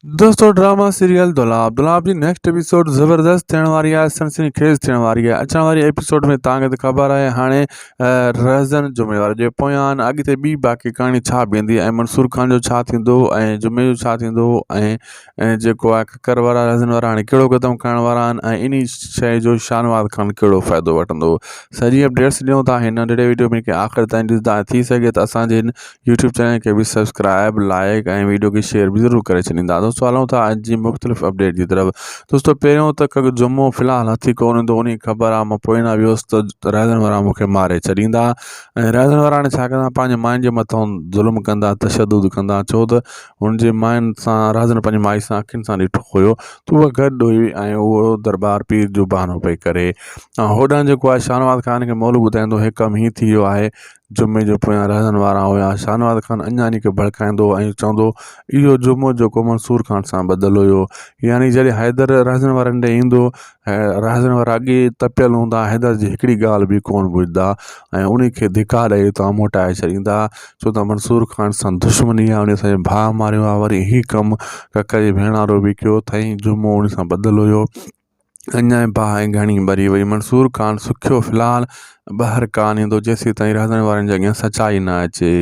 دوستو drama serial دولاب دولاب جي next episode زبردست ٿيڻ واري آهي سنسني خيز ٿيڻ واري آهي اچڻ واري ايپيسوڊ ۾ توهان کي ته خبر آهي هاڻي رهزن جمعي واري جي پويان اڳتي ٻي باقي ڪهاڻي ڇا بيهندي ۽ منصور خان جو ڇا ٿيندو ۽ جمعي جو ڇا ٿيندو ۽ جيڪو آهي ڪڪر وارا رهزن وارا هاڻي ڪهڙو قدم کڻڻ وارا آهن ۽ انهي شيء جو شاهنواز خان ڪهڙو فائدو وٺندو سڄي اپڊيٽس ڏيون ٿا هن ننڍڙي ويڊيو ۾ آخر تائين ڏسندا ٿي سگهي ته اسان جي هن يوٽيوب چينل کي به سبسڪرائب لائڪ ۽ ويڊيو کي شيئر به ضرور ڪري ڇڏيندا دوستو هلون ٿا اڄ جي مختلف اپڊيٽ جي طرف دوستو پهريون ته ڪ جمعو في الحال هٿي ڪون ايندو انهي خبر آ مان پوئنا ويس ته رهزن وارا مون کي ماري ڇڏيندا ۽ رهزن وارا هاڻي ڇا ڪندا پنهنجي ماين جي مٿان ظلم ڪندا تشدد ڪندا ڇو ته هن جي ماين سان رهزن پنهنجي مائي سان اکين سان ڏٺو هيو ته اها گڏ هئي ۽ اهو دربار پير جو بهانو پئي ڪري ۽ هوڏانهن جيڪو آهي شاهنواز خان کي مولوي ٻڌائيندو هي ڪم هي ٿي ويو آهي جمعي جو پويان رهڻ وارا هيا. شاهنواز خان اڃا ان کي ڀڙڪائيندو هو ۽ چوندو هو، اهو جمعو جيڪو منصور خان سان ٻڌل هيو. يعني جڏهن حيدر رهزن وارن ڏي ايندو، رهزن وارا اڳي ئي تپيل هوندا، حيدر جي هڪڙي ڳالهه به ڪونه ٻڌندا ۽ ان کي ڌڪا ڏئي اتان موٽائي ڇڏيندا. ڇو ته منصور خان سان دشمني آهي، ان اسان جي ڀاء ماريو آهي، وري هي ڪم ڪڪ جي ڀيڻ وارو به ڪيو اٿائين، جمعو ان سان ٻڌل هيو. اڃا باهه گهڻي ٻري وئي. منصور خان سکيو في الحال ٻاهر ڪانه ايندو جيسيتائين رهزن وارن جي اڳيان سچائي نه اچي.